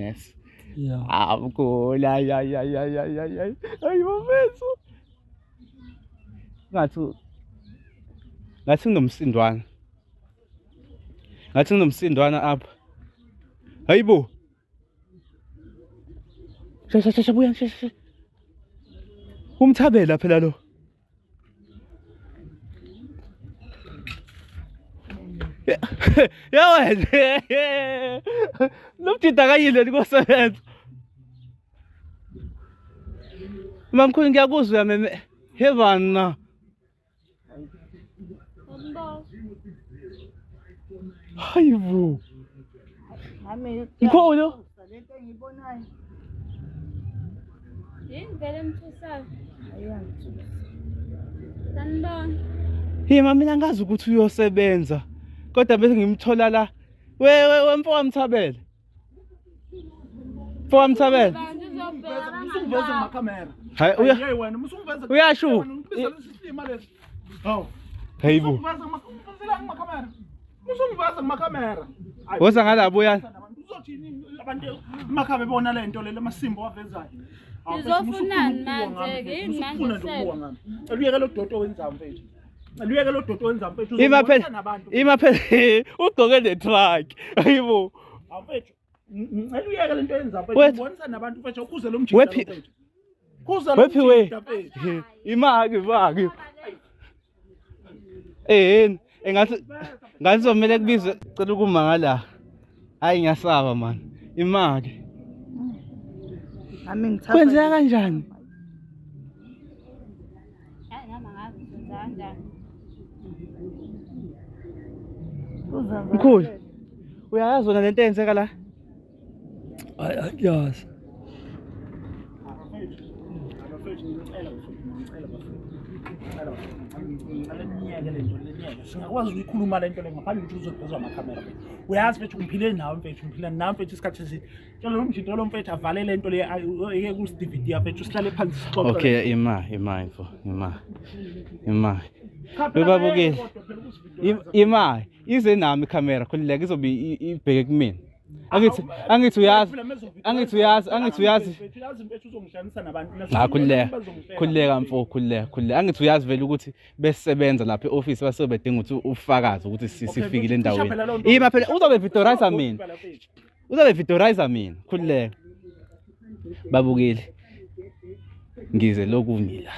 unesi. Yeah. Ah mkhulu, hayi hayi hayi hayi hayi hayi hayi. Hayi bafethu. Ngathi ngathi kunomsindwana. Ngathi kunomsindwana apha. Hayibo. Shesha shesha buya shesha. shesha. Umthabela phela lo. Ya wena. Lo mjida kayile likosebenza. Mamkhulu ngiyakuzwa uyameme. Hebana. Hayibo. Mkhulu. Lento engiyibonayo. Yini vele emthusayo? Ayangithusa. Sanibona. Yima mina ngazi ukuthi uyosebenza. Kodwa bese ngimthola la. We we we mfowethu Mthabela. Mfowethu Mthabela. Bantu uzobheka Usungiveze ngamakhamera. Hayi uya Hey wena, usungiveze. Uyasho. Wena, ungibizela isilima lesi. Hawu. Hayibo. Usungiveze ngamakhamera. Usungiveze ngamakhamera. Hayi, Woza ngala buyani. Uzothini abantu makhabe bona le nto le lamasimbo wavezayo. Hawu, mfethu, Nizofunani usufuna ukubuka manje-ke? ngami, Yini manje usufuna nje ukubuka sebe? ngami. Cela uyeke lo dodo owenzayo mfethu. Cela uyeke lo dodo owenzayo mfethu. Ima phela Uzobonisa nabantu. ima phela ugqoke ne truck. Hayibo. Hawu mfethu, ngicela uyeke le nto oyenzayo mfethu. Wethu. Ubonisa nabantu mfethu ukhuze lo mjita Wephi- lo mfethu. Khuza lo Wephi we? mjita mfethu. Imaki imaki. Eh engathi ngathi zomele kubizwe cela ukuma ngala. Hayi ngiyasaba man. Imaki. Nami ngithatha. Kwenzeka kanjani? Hayi nami angazi kwenza kanjani. Mkhulu. Uyayazi wena lento eyenzeka la? Hayi angiyazi. Abafethu ngicela bafethu ngicela bafethu ngicela bafethu ngicela niyeke le nto le niyeke singakwazi ukuyikhuluma le nto le ngaphandle ukuthi uzovezwa amakhamera mfethu uyazi mfethu ngiphile nawe mfethu ngiphila nawe mfethu isikhathi eside tshela lo mjito lo mfethu avale le nto le eke kusi-DVD mfethu sihlale phansi sixoxe Okay, ima ima mfo, ima. Ima. Cha, phela Bebabukeli. kodwa phela ukusivideoiza. Ima ize nami ikhamera khulileka izobe ibheke kumina. Angithi angithi uyazi angithi uyazi angithi uyazi Mfethu, uyazi mfethu uzongihlanganisa nabantu Cha khulileka. Bazongihleka. Khulileka mfo, khulileka, khulileka. Angithi uyazi vele ukuthi besebenza lapha e-office basuke bedinga ukuthi ufakaze ukuthi Okay, sifikile mfethu, cisha endaweni. phela leyo nto. Ima phela uzobe videorize mina. Phela, mfethu. Uzobe videorize mina, khulileka. Babukeli. Ngize lokunye la.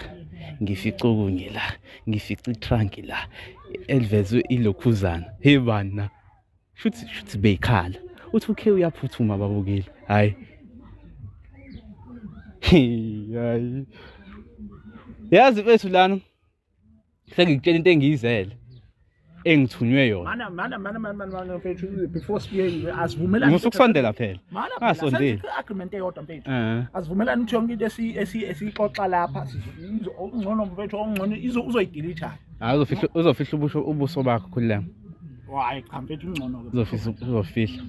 Ngifice okunye la. Ngifice itrunk la. Elivezwe ilokhuzana. Hey bana. Shuthi shuthi beyikhala. Uthi ukhe uyaphuthuma babukeli. Hayi. Hayi. Yazi mfethu lana sengikutshela into engiyizele engithunywe yona. Mana mana mana mana mana mana mfethu before sifike asivumelane Musa ukusondela phela. Mana phela, Ungasondeli. senze i-agreement eyodwa mfethu. Eh. Asivumelane ukuthi yonke into esiyixoxa lapha okungcono mfethu okungcono uzoyidelete. Hayi uzofihla uzofihla ubusho ubuso bakho khulileka. Hayi cha mfethu ungcono ke. Uzofihla uzofihla.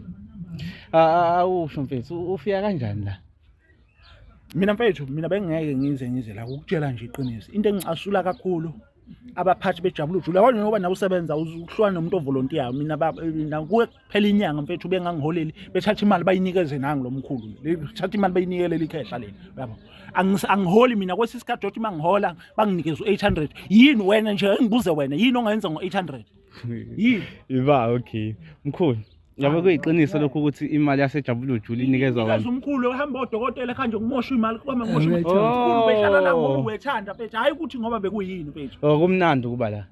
Ah awusho mfethu ufika kanjani la? Mina mfethu mina bengeke ngize ngize la ukutshela nje iqiniso. Into engicasula kakhulu abaphathi bejabula ujula yabona njengoba nawe usebenza uhlwana nomuntu ovolontiyayo mina mina kuwe kuphela inyanga mfethu bengangiholeli bethatha imali bayinikeze nangi lo mkhulu bethatha imali bayinikele likhehla leli uyabo angiholi mina kwesinye isikhathi othi uma ngihola banginikeze u-800 yini wena nje engibuze wena yini ongayenza ngo-800 yini Iba okay. Mkhulu. Yabe kuyiqiniso lokhu ukuthi imali yaseJabula Ujula inikezwa Ikazi wena. umkhulu ehamba odokotela ekhanje kumosha imali kuhamba kumosha imali Oh. umkhulu behlala la ngoba uwethanda mfethu hhayi ukuthi ngoba bekuyini mfethu Oh kumnandi ukuba la.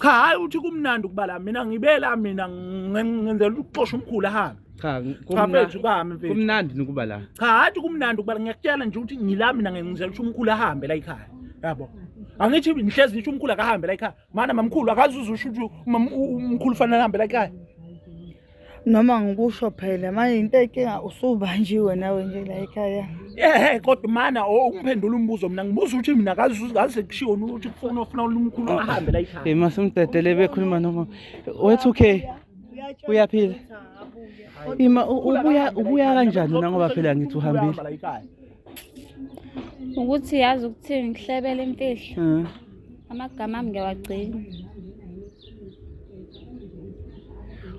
cha hhayi ukuthi kumnandi ukuba la mina ngibe la mina ngenzela ukuxosha umkhulu ahambe Cha cha mfethu kami mfethu kumnandi ukuba la. cha hhayi kumnandi ukuba la ngiyakutshela nje ukuthi ngila mina ngenzela ukuthi umkhulu ahambe la ekhaya yabo angithi ngihlezi ngisho umkhulu akahambe la ekhaya mana mamkhulu akazi uzusho ukuthi umkhulu fanele ahambe la ekhaya Noma ngikusho phela manje into enkinga usubanjiwe nawe nje la ekhaya. Ehe kodwa mana ungiphendula umbuzo mina ngibuza ukuthi mina kazi kaze kushiwo ukuthi kufuna ufuna umkhulu ahambe la ekhaya. Hey masimdedele bekhuluma noma wethu okay. Uyaphila? Ima ubuya ubuya kanjani wena ngoba phela ngithi uhambile. Uhamba la ekhaya. Ukuthi yazi ukuthini ngihlebele imfihlo. Eh. Amagama ami ngiyawagcina.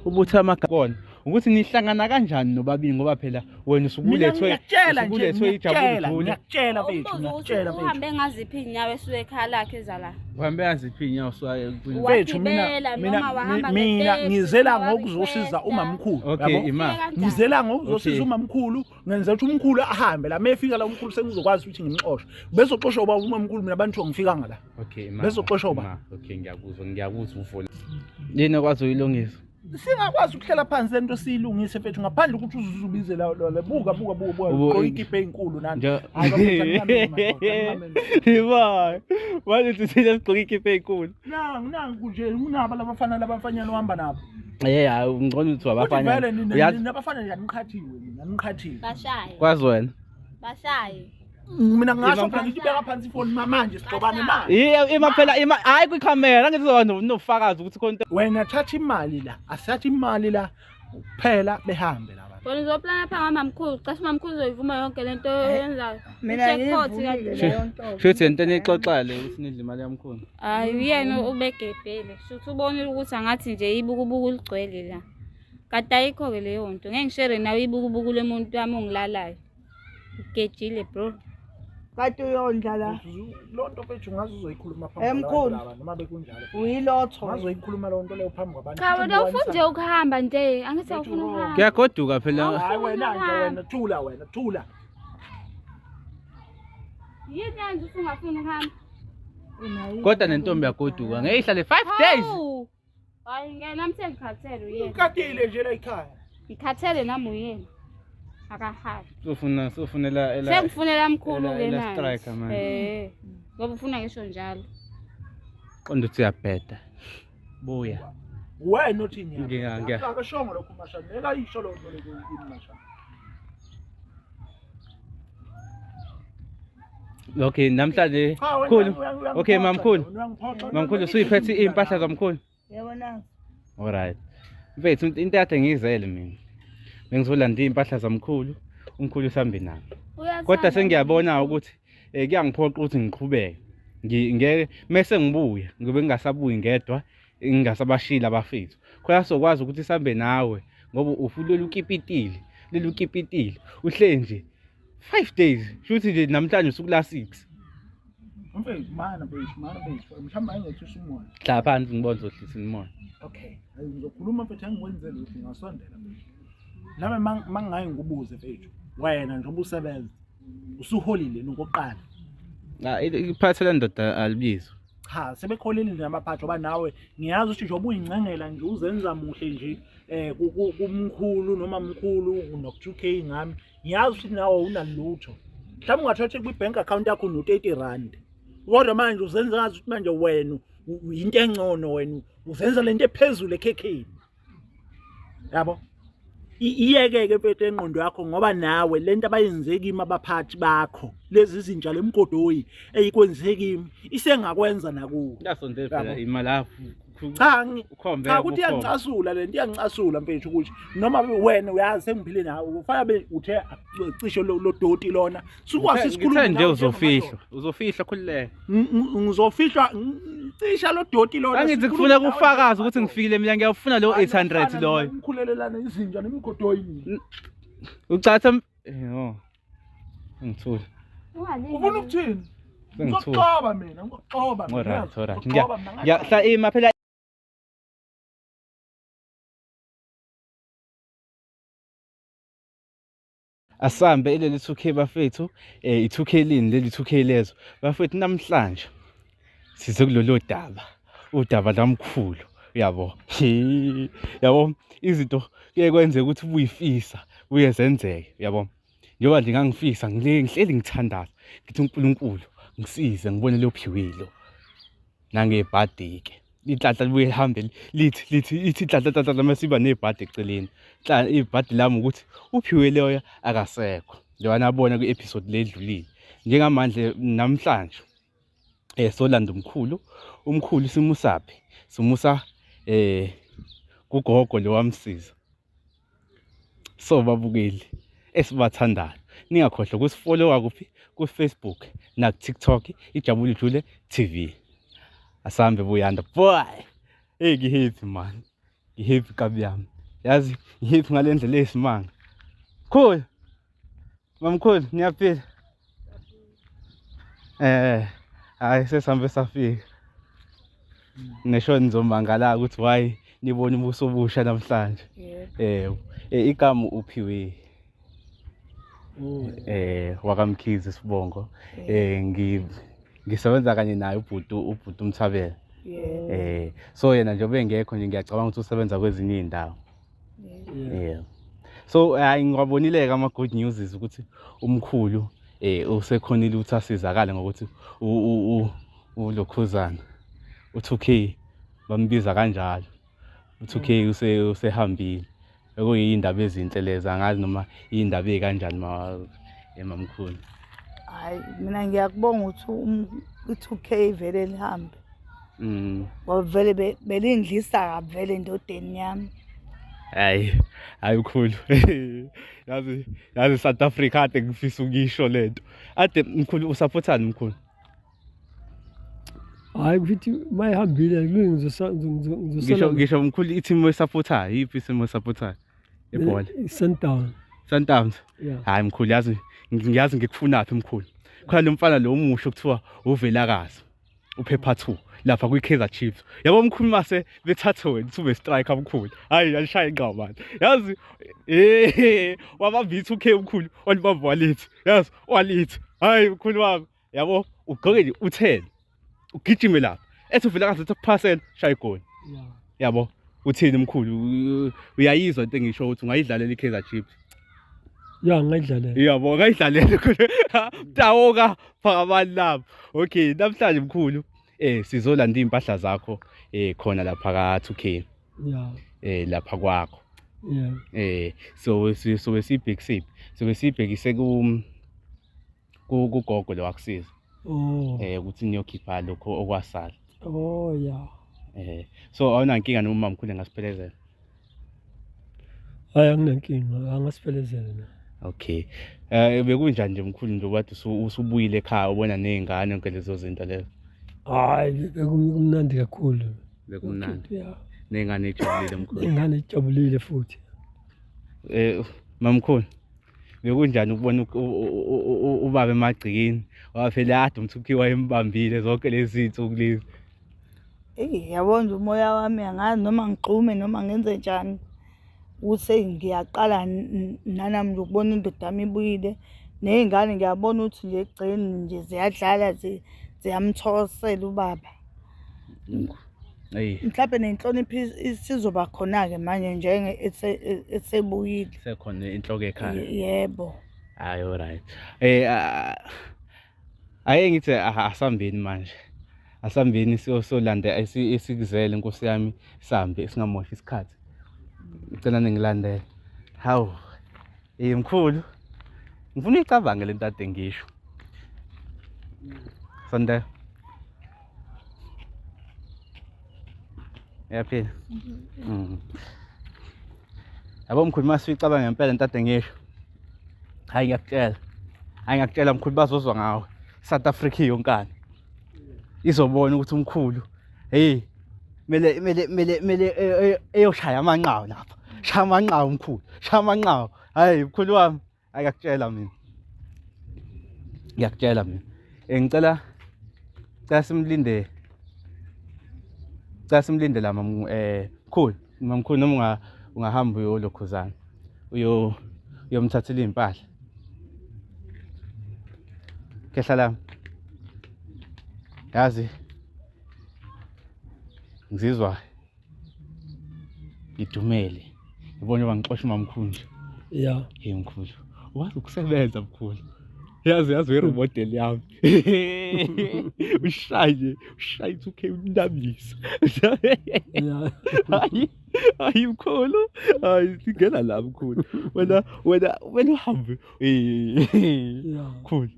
Ubuthe amagama kona. Ukuthi nihlangana kanjani nobabili ngoba phela wena Mina usukulethwe ngiyakutshela nje, usukulethwe ngiyakutshela, ijabulujule. ngiyakutshela mfethu, Umbuzo ukuthi ngiyakutshela mfethu. uhambe ngaziphi iy'nyawo esuke ekhaya lakhe eza la. Uhambe yaziphi inyawo suka Mfethu mina Wagibela mina noma wahamba mina ngetekisi, ngizela noma ngokuzosiza wa-requesta. umamkhulu. Okay, yabo? ima. Ufike kanjani? Ngizela ngokuzosiza Okay. umamkhulu, ngenza ukuthi umkhulu ahambe la. Mefika la umkhulu sengizokwazi ukuthi ngimxoshe. Bezoxoshwa ubaba umamkhulu mina abantu ngifikanga la. Okay, ima. Bezoxoshwa uba? Ima. Okay, ngiyakuzwa, ngiyakuzwa uvo. Yini okwazi uyilungisa? Singakwazi ukuhlala phansi lento siyilungise mfethu ngaphandle ukuthi uzuzubize la la buka buka buka buka Ubo- ugqoke ikipa enkulu nani. Nje Hayi, bafethu, anginameni, madoda, anginameni. Ima. Manje thina sigqoke ikipa enkulu. Nangu nangu nje unabo labafana labafanyana ohamba nabo. Eh, hayi ngcono ukuthi Futhi abafana. vele nina Uyazi nina abafana nje aniqhathiwe nina aniqhathiwe. Bashaye. kwazi wena. Bashaye. Mina ngingasho Ima- phela ngithi beka phansi ifoni manje sigxobane manje. Iya, ima phela ima hayi kwikhamera ngizoba nofakazi ukuthi khona into Wena thatha imali la, asithathe imali la kuphela behambe laba. Wena uzoplana pha ngamamkhulu, casha umamkhulu uzoyivuma yonke lento oyenzayo. Mina I-jackpot ngiyivumile kanti. leyo nto. Shuthi into enixoxayo le ukuthi nidle imali yamkhulu. Hayi uyena ubegebhele. Shuthi ubonile ukuthi angathi nje ibukubuku ligcwele la. Kanti ayikho-ke leyo nto. Ngeke ngishere nawe ibukubuku lomuntu wami ongilalayo. Ugejile bro. Kade uyondla la. Loo nto mfethu ungaze uzoyikhuluma phambi Eh, kwabantu mkhulu. laba noma bekunjalo. Uyilotho. Ungaze uyikhuluma loo nto leyo phambi kwabantu. Cha wena ufuna nje ukuhamba nje. Angithi awufuni ukuhamba. Kuyagoduka phela. Hayi wena nje wena thula wena thula. Yini kanje usungafuni ukuhamba? Kodwa nentombi yagoduka. Ngeke ihlale 5 days. Hawu. Hayi ngeke nami sengikhathele uyena. Ukatile nje la ekhaya. Ngikhathele nami uyena. Akahambi. Sofuna sofunela ela Sengifunela mkhulu ela- ke ela manje. striker manje. Eh. Ngoba ufuna ngisho njalo. Qonda ukuthi uyabheda. Buya. Wena othi Ngiya- ngiya- Akashongo lokho mashana. Ngeke ayisho loo nto leyo kimi mashana. Okay, namhlanje Cha wena mkhulu. uyangiphoxa Okay, mamkhulu. wena, uyangiphoxa. Mamkhulu usuyiphethe iy'mpahla zamkhulu. Yebo nazi. Alright. Mfethu into ekade ngiyizele mina. Bengizolanda iy'mpahla zamkhulu, umkhulu usambe nami. Uyathanda Kodwa sengiyabona ukuthi kuyangiphoqa ukuthi ngiqhubeke. Ngeke mese ngibuya, ngibe ngingasabuyi ngedwa, ngingasabashili abafethu. Khona sizokwazi ukuthi sihambe nawe ngoba ufuna ukipitile, lelu kipitile. Uhle nje 5 days, shuthi nje namhlanje usuku la 6. Mfethu mana mfethu mana mfethu. Mhlawumbe ayingehlisa umoya. Hlala phansi ngibone uzohlisa umoya. Okay. Hayi ngizokhuluma mfethu angikwenze lutho ngasondela mfethu. Nami mangingaye ngikubuze mfethu. Wena njengoba usebenza usuholile nokokuqala. Ah, iphathe le ndoda alibizwa. Cha sebekholile nabaphathi ngoba nawe ngiyazi ukuthi njengoba uyincengela nje uzenza muhle nje kumkhulu noma mkhulu nok 2K ngami ngiyazi ukuthi nawe unalutho. Mhlawumbe ungathatha kwi-bank account yakho no-30 rand. Kodwa manje uzenza ngazi ukuthi manje wena uyinto engcono wena uzenza lento ephezulu ekhekheni. Yabo? Iyeke-ke mfethu engqondo yakho ngoba nawe lento abayenze kimi abaphathi bakho lezi zinja lemgodoyi eyikwenze kimi isengakwenza nakuwe. Yasondela phela Yabo. imali apho. Cha Ukhombe cha ukuthi ukhombe. iyangicasula lento iyangicasula mfethu ukuthi noma wena uyazi sengiphile nawe ufana be uthe cishe lo doti lona sikwazi sikhulume Ngithe nje nawe uzofihlwa, uzofihlwa khululeka. Ngizofihlwa cisha lo doti lona Angithi sikhulume kufuna nawe kufakazi ukuthi njengabantu. ngifikile mina ngiyawufuna lo Hayi, 800 niyafana loyo. nina, nikhulelelana izinja nemigodoyi nina. Ucatha oh. Ngithule. Ungalingi. Ufuna ukuthini? Sengithule. Ngizokuxoba mina, ngizokuxoba mina. Alright, alright. Ngizokuxoba mina, Ngiya hla ima phela Asambe ileli 2K bafethu, i2K lini leli 2K lezo. Bafethu namhlanje size kulolu daba. Udaba lamkhulu, uyabo. Yabo izinto kuye kwenzeka ukuthi ubuyifisa, buye zenzeke, uyabo. Njengoba nje ngangifisa ngihleli ngithandaza, ngithi uNkulunkulu ngisize ngibone lo phiwilo. Nangebhadi-ke. Inhlanhla libuye lihambe lithi lithi ithi inhlanhla nhlanhla masiba nebhadi eceleni. Ibhadi lami ukuthi uphiwe loya akasekho. Njengoba nabona kwi-episode ledlulile. Njengamanje namhlanje solanda umkhulu, umkhulu simusaphi? Simusa kugogo lo wamsiza. So babukeli esibathandayo, ningakhohlwa ukusifollowa kuphi? Ku-Facebook naku-TikTok iJabulujule TV. Asambe Buyanda boy. Hey ngihappy man. Ngihappy kabi yami. Yazi ngiphi ngale ndlela eyisimanga. Mkhulu. Mamkhulu niyaphila? Eh, hayi sesihambe safika. Ngisho nizomangala ukuthi why nibona ubuso obusha namhlanje. Yebo. Eh, igama uphiwe Oh. wakaMkhize sibongo. Eh ngisebenza kanye naye ubhuti uMthabela. Yebo. So yena njengoba engekho nje ngiyacabanga ukuthi usebenza kwezinye izindawo. Yeah. Yeah. So hayi ngiwabonile-ke ama-good news ukuthi umkhulu usekhonile ukuthi asizakale ngokuthi ulokhuzana u-2K bambiza kanjalo. U-2K usehambile. Bekuyindaba ezinhle lezi, angazi noma iy'ndaba ey'kanjani mamkhulu. Hhayi mina ngiyakubonga ukuthi i-2K vele lihambe. Ngoba vele belingidlisa kabi vele endodeni yami. Hayi, hayi mkhulu. Yazi, yazi South Africa ade ngifisa ukuyisho lento. Ade mkhulu usupportani mkhulu? Hayi kuthi mayihambile ngisho ngizosala ngisho mkhulu i-team oyisupportayo, yiphi i-team oyisupportayo? Ibhola. Sundowns. Sundowns. Yeah. Hayi mkhulu yazi ngiyazi ngikufunaphi mkhulu. Khona lo mfana lo omusha okuthiwa uVelakazi. Uphepha 2 lapha kwi-Kaizer Chiefs. Yabo mkhulu mase bethathe wena uthi ube striker mkhulu. Hayi yalishaya inqamu manje. Yazi wabamba i-2K mkhulu walibamba walithi. Yazi walithi. Hayi mkhulu wami. Yabo ugqoke nje u-10. Ugijime lapha. Ethi uVelakazi ethi kuphasela shaya igoli. Yeah. Yabo uthini mkhulu uyayizwa into engisho ukuthi ungayidlalela i-Kaizer Chiefs. Yeah, ngayidlalela. Yabo ngayidlalela mkhulu. Mtawoka phakamani lapho. Okay, namhlanje mkhulu sizolanda impahla zakho khona lapha ka 2K. Yeah. Lapha kwakho. Yeah. So so sibhekise. So sibhekise ku kugogo lo wakusiza. Oh. Ukuthi niyokhipha lokho okwasala. Oh yeah. So awunankinga noma mkhulu engasiphelezela? Hayi anginankinga, angasiphelezela na. Okay. Bekunjani nje mkhulu nje wathi usubuyile ekhaya ubona nezingane yonke lezo zinto lezo? Hayi bekumnandi kakhulu. Bekumnandi. Yeah. Nezingane ejabulile mkhulu. Ingane ijabulile futhi. Mamkhulu bekunjani ukubona ubaba emagcikini? Waphela ade umthukhi wayembambile zonke lezi zinsuku lezi. Eyi yabo nje umoya wami angazi noma ngigxume noma ngenze njani. Ukuthi ngiyaqala nanami nje ukubona indoda yami ibuyile. Ney'ngane ngiyabona ukuthi nje ekugcineni nje ziyadlala ziyamthosela ubaba. Eyi. Mhlawumbe nenhlonipho isizoba khona-ke manje njenge esebuyile. Sekhona inhloko ekhaya. Yebo. Hayi alright. Ake ngithi asambeni manje. Asambeni siyolanda esikuzele Nkosi yami sambe singamoshi isikhathi. Ngicela ningilandele. Hawu. Mkhulu. Ngifuna uyicabange lento ade ngisho. Sondela. Uyaphila? Yabo mkhulu mase uyicabanga ngempela lento ade ngisho. Hayi ngiyakutshela. Hayi ngiyakutshela mkhulu bazozwa ngawe. South Africa yonkana. Izobona ukuthi umkhulu hey mele eyoshaya amanqawo lapha. Shaya amanqawo mkhulu. Shaya amanqawo. Hayi mkhulu wami, ngiyakutshela mina. Ngiyakutshela mina. Ngicela simlinde. Cela simlinde la mkhulu. Mamkhulu noma ungahamba uyolokhuzana. Uyomthathela impahla. Kehla lami. Yazi ngizizwa ngidumele. Ngibona uba ngixosha umamkhulu nje. Yeah. Hey mkhulu, wazi ukusebenza mkhulu. Yazi uyi-role model yami. Ushaye, ushaye 2K unabisa. Yeah. Hayi, hayi mkhulu. Hayi singena la mkhulu. Wena uhambe. Yeah. Mkhulu.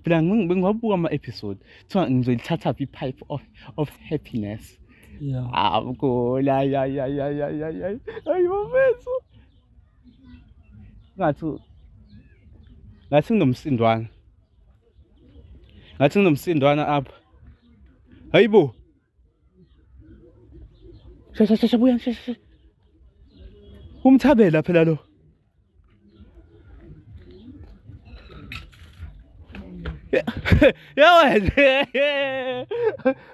Phela bengiwabuka ama-episode. Kuthiwa ngizoyithatha phi i-pipe of happiness. Yeah. Ah mkhulu, hayi hayi hayi hayi hayi hayi. Hayi bafethu. Ngathi nginomsindwana. Ngathi nginomsindwana apha. Hayibo. Shesha shesha buya shesha. Umthabela phela lo. Ya wena.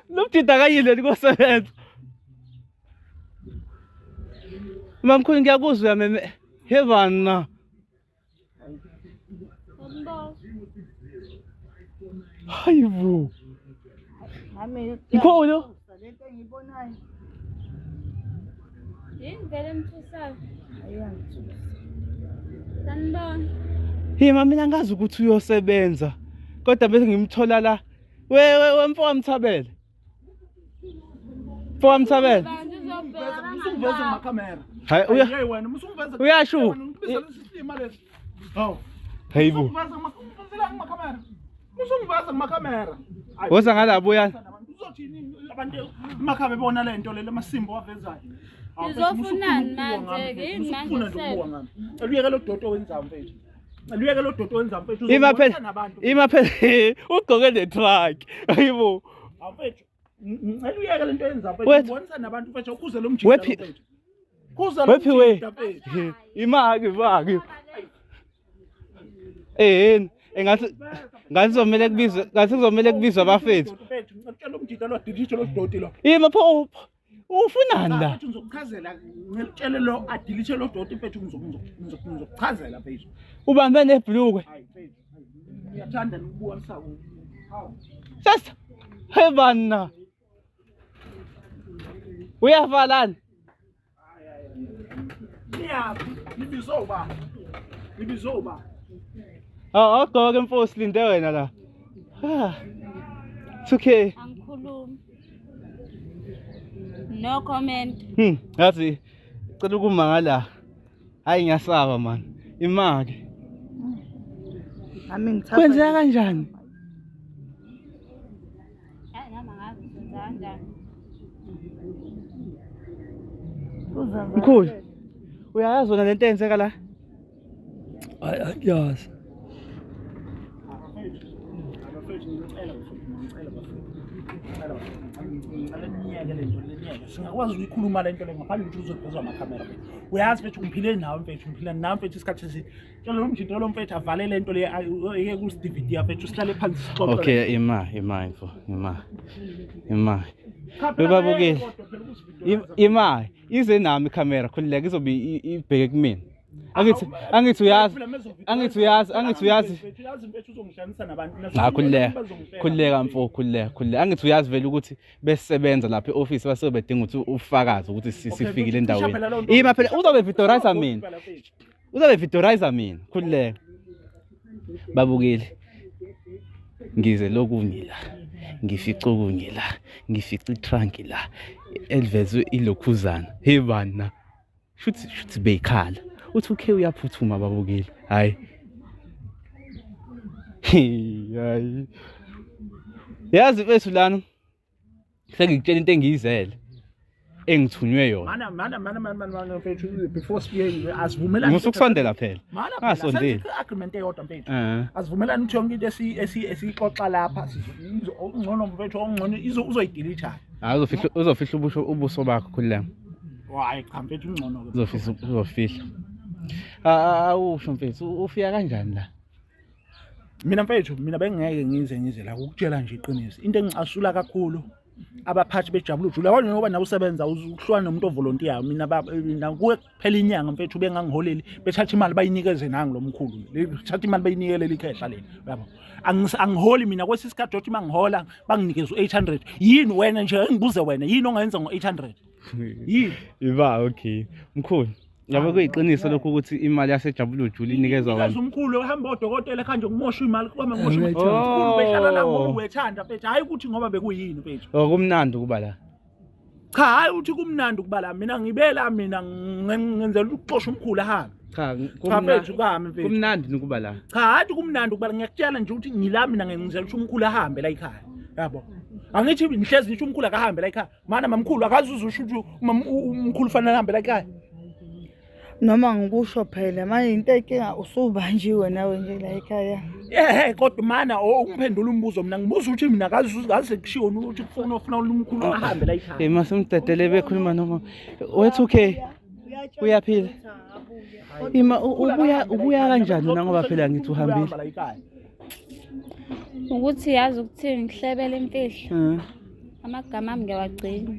Lo mjida kayile likosebenza. Mamkhulu ngiyakuzwa uyameme. He bana. Hayibo. Nami Mkhulu. lento engiyibonayo Yini vele emthusayo? ayangithusa. Sanibona. Hey mama mina ngazi ukuthi uyosebenza. Kodwa bese ngimthola la. We we we mfowethu Mthabela. Mfowethu Mthabela. Bantu uzobheka Usungiveza ngamakhamera. Hayi uya Hey wena usungiveza. Uyasho. Wena ungibizela isilima lesi. Hawu. Hayibo. Usungiveza ngamakamera. Ngamakhamera. Usungiveza ngamakhamera. Hayi, Woza ngala buyani. Uzothini abantu makhabe bona le nto le lamasimbo wavezayo. Nizofunani manje-ke? Yini manje Usufuna nje ukubuka ngami. Aluyeke lo dodo owenzayo mfethu. Aluyeke lo dodo owenzayo mfethu. Ima phela Uzobonisa nabantu. ima phela ugqoke ne truck. Hayibo. Hawu mfethu. Ngicela uyeke lento oyenzayo mfethu. Wethu. Ubonisa nabantu mfethu ukhuze lo mjita Wephi- lo mfethu. Khuza lo Wephi we? mjita mfethu. Imaki imaki. Eh engathi ngathi kuzomele kubizwe ngathi kuzomele kubizwe abafethu. Mfethu, ngicela umjita lo delete lo doti lo. Ima pho ufunani la? Mfethu ngizokuchazela ngicela lo adelete lo doti mfethu ngizokuchazela mfethu. Ubambe nebhlukwe. Hayi mfethu. Ngiyathanda nokubuka msako. Hawu. Sasa. Hey bana. Uyavalani? Niyaphi? Nibizwe ubani? Nibizwe ubani? Ah, awugqoke mfo silinde wena la. Ah. It's okay. Angikhulumi. No comment. Yazi cela ukuma ngala. Hayi ngiyasaba man. Imali. Nami ngithatha Kwenzeka kanjani? Hayi nami angazi kwenza kanjani. Uzenzakele. Mkhulu. Uyayazi wena lento eyenzeka la? Hayi angiyazi. Abafethu ngicela bafethu ngicela bafethu. Ngicela bafethu. Ngicela niyeke le nto le niyeke. Singakwazi ukuyikhuluma le nto le ngaphandle ukuthi uzovezwa amakhamera mfethu. Uyazi mfethu ngiphile nawe mfethu ngiphila nawe mfethu isikhathi eside. Tshela lo mjito lo mfethu avale le nto le ayeke kusi-DVD mfethu sihlale phansi sixoxe. Okay, ima, ima mfo, ima. Ima. Cha, phela Bebabukeli. kodwa phela ukusivideoiza. Ima, ize nami ikhamera khulileka izobe ibheke kumina. Angithi angithi uyazi angithi uyazi angithi uyazi Mfethu uyazi mfethu uzongihlanganisa nabantu. Cha khulileka. Khulileka mfo, khulileka, khulileka. Angithi uyazi vele ukuthi besebenza lapha e-office basuke bedinga ukuthi ufakaze ukuthi sifikile endaweni. Ima phela uzobe videorize mina. Uzobe videorize mina, khulileka. Babukeli. Ngize lokunye la. Ngifice okunye la. Ngifice itrunk la elivezwe ilokhuzana. Hey bana. Shuthi shuthi beyikhala. Uthi ukhe uyaphuthuma babukeli. Hayi. Hayi. Yazi mfethu lana sengikutshela into engiyizele engithunywe yona. Mana mana mana mana mana mana mfethu before sifike asivumelane. Musa ukusondela phela. Mana phela Ungasondeli. senze i-agreement eyodwa mfethu. Eh. Asivumelane ukuthi yonke into esiyixoxa lapha okungcono mfethu okungcono uzoyidelete. Hayi uzofihla uzofihla ubusho ubuso bakho khulileka. Hayi cha mfethu ungcono ke. Uzofihla uzofihla. Ah awusho mfethu ufika kanjani la? Mina mfethu mina bengeke ngize ngize la ukutshela nje iqiniso. Into engicasula kakhulu abaphathi bejabula ujula yabona njengoba nawe usebenza uhlwana nomuntu ovolontiyayo mina mina kuye kuphela inyanga mfethu bengangiholeli bethatha imali bayinikeze nangi lo mkhulu bethatha imali bayinikele likhehla leli uyabo angiholi mina kwesinye isikhathi othi mangihola banginikeze u-800 yini wena nje engibuze wena yini ongayenza ngo-800 yini Iba okay. Mkhulu. Ngabe kuyiqiniso lokho ukuthi imali yaseJabula Ujula inikezwa Inikezwa wena? umkhulu ehamba odokotela ekhanje kumosha imali kuhambe kumosha imali Oh. umkhulu behlala la ngoba uyethanda mfethu hhayi ukuthi ngoba bekuyini mfethu Oh kumnandi ukuba la. cha hhayi ukuthi kumnandi ukuba la mina ngibela mina ngenzela ukuxosha umkhulu ahambe Cha cha mfethu kami mfethu kumnandi ukuba la. cha hhayi kumnandi ukuba la ngiyakutshela nje ukuthi ngila mina ngenzela ukuthi umkhulu ahambe la ekhaya yabo angithi ngihlezi ngisho umkhulu akahambe la ekhaya mana mamkhulu akazi uzusho ukuthi umkhulu ufanele ahambe la ekhaya Noma ngikusho phela manje into enkinga usubanjiwe nawe nje la ekhaya. Ehe kodwa mana ungiphendula umbuzo mina ngibuza ukuthi mina akazi kaze kushiwo ukuthi kufuna ufuna umkhulu ahambe la ekhaya. Eh masimdedele bekhuluma noma wethu okay. Uyaphila? Ima ubuya ubuya kanjani wena ngoba phela ngithi uhambile? Uhamba la ekhaya. Ukuthi yazi ukuthini ngihlebele imfihlo. Amagama ami ngiyawagcina.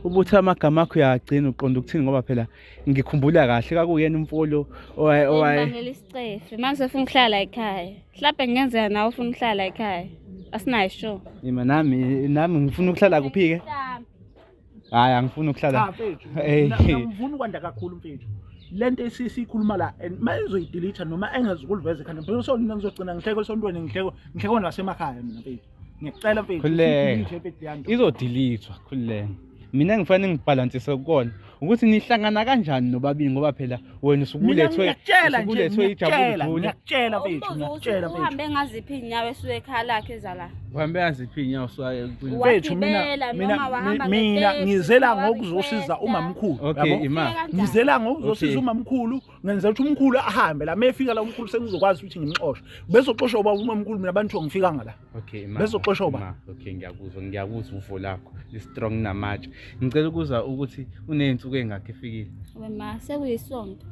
Ubuthi amagama akho uyagcina uqonda ukuthini ngoba phela ngikhumbula kahle kakuyena umfolo owaye owaye Ngibangela isicefe. Manje sefuna ukuhlala ekhaya. Mhlawumbe kungenzeka nawe ufuna ukuhlala ekhaya. Asinayo sure. Ima nami ngifuna ukuhlala kuphi ke? Hayi angifuni ukuhlala. Cha mfethu. Eh. Mina ngifuna ukwanda kakhulu mfethu. Lento esiyikhuluma la and mayizoyidelete noma engezukuliveza ekhanda. Phela so mina ngizogcina ngihleke esontweni ngihleke ngihleke nasemakhaya mina mfethu. Ngiyacela mfethu. Khululeka. usidelete mfethu leya nto. Izodilithwa khululeka. Mina ngifanele ngibhalansise kukona ukuthi nihlangana kanjani nobabili ngoba phela wena Mina usukulethwe ngiyakutshela nje usukulethwe ngiyakutshela ijabule. ngiyakutshela mfethu Umbuzo ukuthi ngiyakutshela mfethu. uhambe ngaziphi iy'nyawo esuke ekhaya lakhe eza la. Uhambe yaziphi inyawo suka Mfethu mina Wagibela mina noma wahamba mina ngetekisi, ngizela noma ngokuzosiza wa-requesta. umamkhulu. Okay, yabo? ima. Ufike kanjani? Ngizela ngokuzosiza Okay. umamkhulu ngenzela ukuthi umkhulu ahambe la mefika la umkhulu sengizokwazi ukuthi ngimxoshe. Bezoxoshwa ubaba umamkhulu mina abantu ngifikanga la. Okay, ma. Bezoxoshwa uba? Ma, okay, ngiyakuzwa, ngiyakuzwa uvo lakho. Li strong namatshe. Ngicela ukuzwa ukuthi uneyinsuku engakho efikile. We ma sekuyisonto.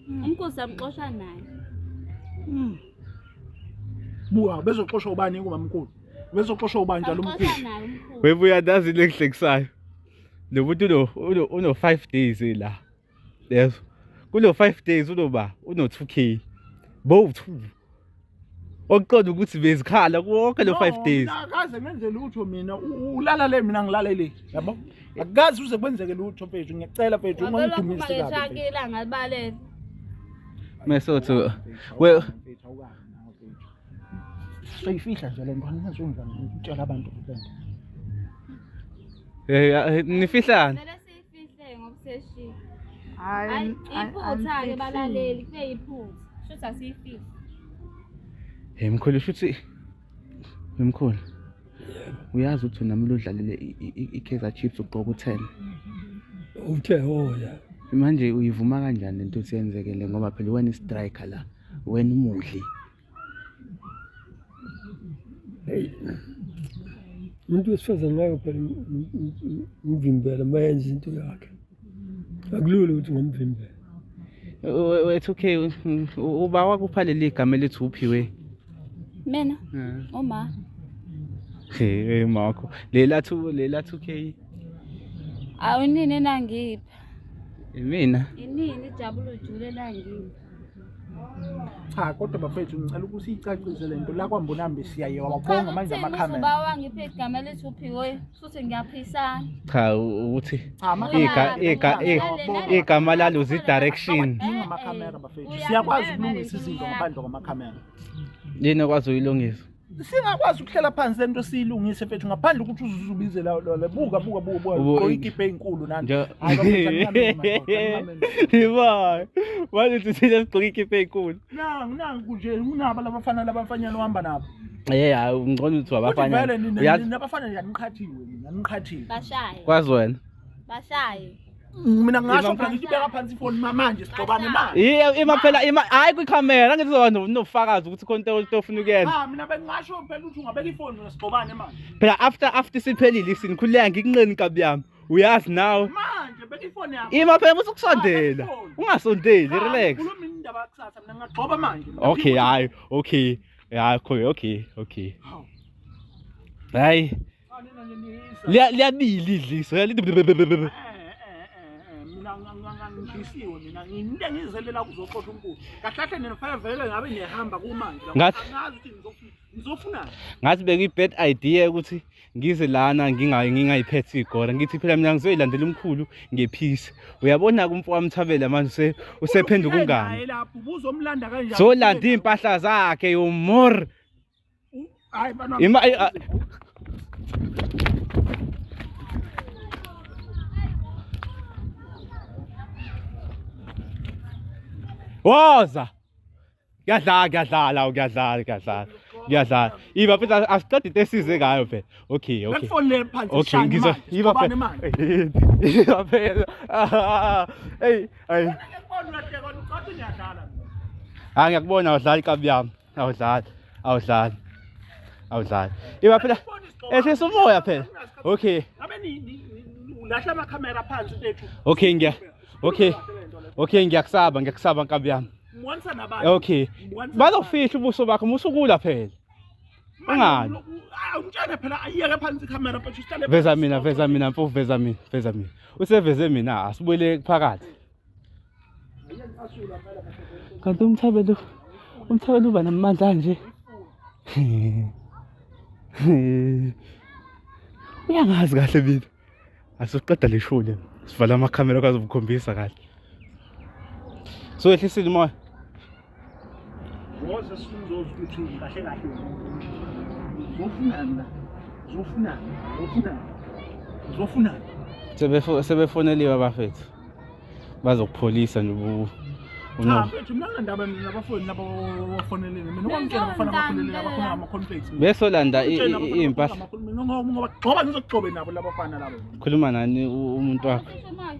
Umkhosi samxosha naye. Buka bezoxoshwa ubani kumamkhulu. Bezoxoshwa ubani njalo Samxosha umkhulu. naye umkhulu. Webuya ndazi lengihlekisayo. Lo muntu lo uno 5 days la. Yezwa. Kulo 5 days unoba uno 2K. Bo 2. Okuqonda ukuthi bezikhala konke lo 5 days. Mina akaze ngenze lutho mina ulala le mina ngilalele yabo. Akaze uze kwenzeke lutho mfethu ngiyacela mfethu Wavele waphuma ungangidumise kabi. ngetranki ilanga libalele. Mesotho we Seyifihla nje le nto angizundla ngitshela abantu le nto. Nifihlani? Vele siyifihle ngoba seshiya. Hhayi, Hayi iphutha-ke balaleli kube yiphutha. Shuthi asiyifihle. Hey mkhulu shuthi mkhulu. Uyazi ukuthi nami udlalele i-Kaizer Chiefs ugqoka u10. Uthe oh ya. Manje uyivuma kanjani lento ukuthi yenzekele ngoba phela wena i-striker la, wena umudli. Hey. Umuntu wesifazane ngeke phela umvimbele uma yenza into yakhe. Akulula ukuthi ngomvimbele. It's okay uba wakupha leli gama elithi uphiwe. Mina uma Hey makho lela 2 lela 2K awunini enangipha. imina. Inini ijabulo ujule enangipha. Cha kodwa bafethu ngicela ukuthi siyicacise le nto la kwaMbonambi siyaye wabonga manje amakhamera. Uba wangipha igama elithi uphiwe futhi ngiyaphisana. Cha ukuthi Cha amakhamera igama lalo direction. awadingi amakhamera bafethu. Siyakwazi ukulungisa izinto ngaphandle kwamakhamera. Yini okwazi uyilungisa? Singakwazi ukuhlela phansi lento siyilungise mfethu ngaphandle ukuthi uzuzubize la la buka buka buka buka Ubo- ugqoke ikipa enkulu nani. Nje Hayi bafethu anginameni madoda, anginameni. Iba. Manje thina sigqoke ikipa enkulu. Nangu nangu nje unabo labafana labafanyana ohamba nabo. Eh hayi ngcono ukuthi Futhi abafana. vele nina Uyazi nina abafana nje aniqhathiwe nina aniqhathiwe. Bashaye. kwazi wena. Bashaye. Mina ngingasho Ima- phela ngithi beka phansi ifoni manje sigxobane manje. Iye ima phela ima hayi kwikhamera ngithi uzoba nofakazi ukuthi khona into ofuna ukuyenza. Cha mina bengingasho phela ukuthi ungabeka ifoni mina sigxobane manje. Phela after siphelile isini khululeka ngikunqeni inkabi yami. Uyazi nawe. Manje beka ifoni yakho. Ima phela musu kusondela. Ungasondeli relax. Khuluma indaba yakusasa mina ngingagxoba manje. Okay hayi okay. Hayi okay okay okay. Hawu. Hayi Cha, nina nje niyisa. liyabila idliso. Eh, eh, eh, mina ngidlisiwe mina into engizelela kuzoxosha umkhulu kahle kahle nina fanele vele ngabe niyahamba kumanje la. Angazi ukuthi ngizofunani. Ngathi bekuyi-bad idea ukuthi ngize lana ngingayiphethe igora ngithi phela mina ngizoyilandela umkhulu ngephisi. Uyabona-ke umfo wamthabela manje usephenduka Ufike ungane. naye lapho ubuzomlanda kanjani? Zolanda iy'mpahla zakhe yomor. Hayi bana. Ima Woza. Kuyadlala kuyadlala kuyadlala kuyadlala. Kuyadlala. Iba futhi asiqede into esize ngayo phela. Okay okay. Beka ifoni le phansi Okay sishane ngizwa manje, iba sigxobane phela. manje. Iba phela. Hey hey. Ngiyakubona uyahleka ucathi niyadlala. Ah ngiyakubona awudlali kabi yami. Awudlali. Awudlali. Awudlali. Iba phela ehlisa umoya phela. Okay. Ngabe ni Ulahla amakhamera phansi mfethu. Okay ngiya okay. Okay ngiyakusaba ngiyakusaba nkabi yami. Ngibonisa nabantu. Okay. Ngibonisa Bazofihla ubuso bakho musukula phela. Ungali. Awungitshele phela ayiyeke phansi ikhamera mfethu sihlale Veza phansi. mina veza mina mfo veza mina veza mina. Useveze mina asibuyele phakathi. Kanti umthabelo umthabelo uba namandla nje. Uyangazi kahle mina. Asiqeda le show le. Sivala amakhamera kwazi ukukhombisa kahle. So yehlisile umoya. Woza sizoza ukuthi kahle kahle uzofunani la uzofunani uzofunani uzofunani Sebefoneliwe abafethu. Bazokupholisa nje cha uno. mfethu mina nginandaba mina nabafoni labo bafonelene mina ungangitshela abafana abakhulelele abakhona ngama-complex mina. Besolanda Ungitshela abafana iy'mpahla. abakhona ngama- ngoba ngoba gxoba ngizokugxobe nabo labafana labo Khuluma nani umuntu wakho? Akusho umoya.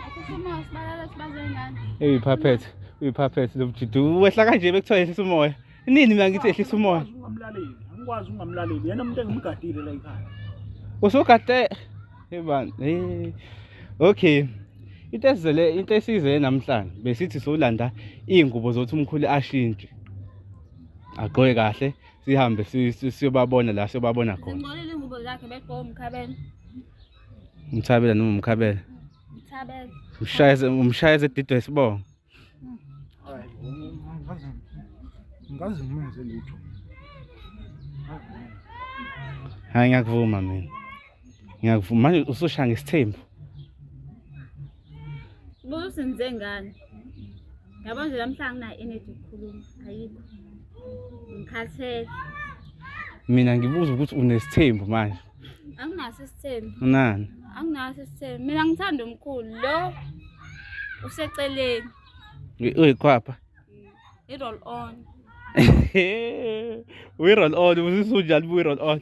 Akusho umoya sibalala sibaze ngani. Uyiphaphethe, uyiphaphethe lo mjidu. Wehla kanje bekuthiwa yehlisa umoya. Nini mina ngithi yehlisa umoya? Angikwazi ukungamlaleli angikwazi ukungamlaleli yena umuntu engimgadile la ekhaya Usugade ebani? Eh. Okay. Into esizele into esizele namhlanje besithi solanda izingubo zokuthi umkhulu ashintshe. Agqoke kahle sihambe siyobabona la siyobabona khona. Zingcolile ingubo zakhe begqoka umkhabela. Umthabela noma umkhabela. Umthabela. Umshayeze umshayeze edidwe isibongo. Hayi, ngikaze ngimenze lutho. Hayi ngiyakuvuma mina. Ngiyakuvuma manje usushaya ngesithembu. Buza usenze ngani. Yabo nje namhlanje anginayo energy yokukhuluma. Ayikho. Ngikhathele. Mina ngibuza ukuthi unesithembu manje. Anginaso isithembu. Unani? Anginaso isithembu. Mina ngithanda umkhulu lo useceleni. Uyikhwapha. I-roll on. We roll on ususunjani we roll on.